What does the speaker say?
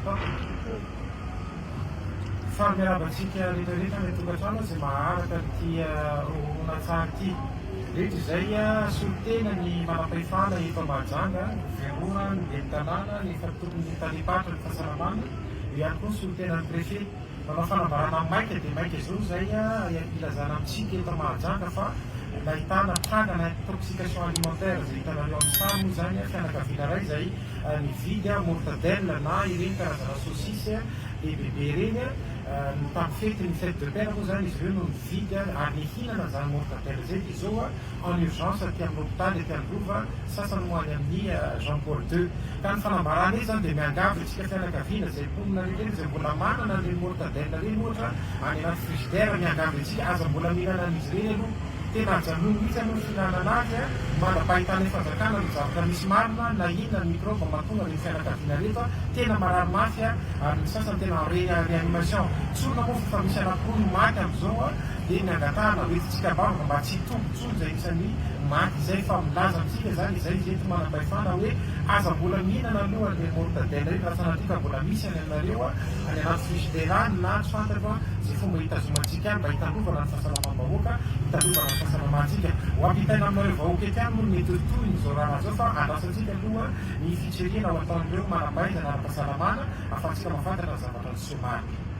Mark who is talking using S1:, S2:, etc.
S1: Faly miarahaba antsika rehetra rehetra any an-tokantrano izay maharaka an'ity horonantsary ity. Rehetra izay solontena ny manam-pahefana eto Mahajanga, ny governora, ny ben'ny tanàna, ny efa tompon'ny talem-paritry ny fahasalamana, eo ihany koa ny solontenan'ny préfet. Manao fanambarana maika dia maika izao izay ilazana amintsika eto Mahajanga fa nahitana trangana intoxication alimentaire izay hitanareo amin'ny sary moa izany, fianakaviana iray izay nividy mortadelle na ireny karazana saucisse lehibebe ireny no tamin'ny fety ny fête de père moa izany izy ireo no nividy ary nihinana izany mortadelle izay dia izao en urgence aty amin'ny hopitaly aty Androva, sasany moa any amin'ny Jean Paul ii. Ka ny fanambarana eto izany dia miangavy antsika fianakaviana izay mponina rehetra ireny izay mbola manana an'ireny mortadelle ireny ohatra any anaty frigidaire, miangavy antsika aza mbola mihinana an'izy ireny aloha. Tena ajanony mihitsy aloha ny fihinanana azy mandra-pahitanay fanjakana ny zavatra misy marina na inona ny microbe mahatonga ireny fianakaviana ireto tena marary mafy ary ny sasany tena en réanimation. Tsorina moa fa efa misy anakiroa no maty amin'izao dia ny angatahana ho entintsika am-bavaka mba tsy hitombo intsony izay isan'ny maty izay fa milaza amintsika izany izay izy eto manam-pahefana hoe aza mbola mihinana aloha an'ireny mortadelle ireny raha sanatria ka mbola misy any aminareo any anaty frigidaire any na tsy fantatro izay fomba hitazomantsika any mba hitandrovana ny fahasalamam-bahoaka, hitandrovana ny fahasalamantsika. Ho ampitaina aminareo vahoaka eto ihany moa ny mety ho tohin'izao raharaha izao fa andrasantsika aloha ny fitsirihana ho ataon'ireo manam-pahaizana ara-pahasalamana ahafahantsika mahafantatra ny zavatra niseho marina.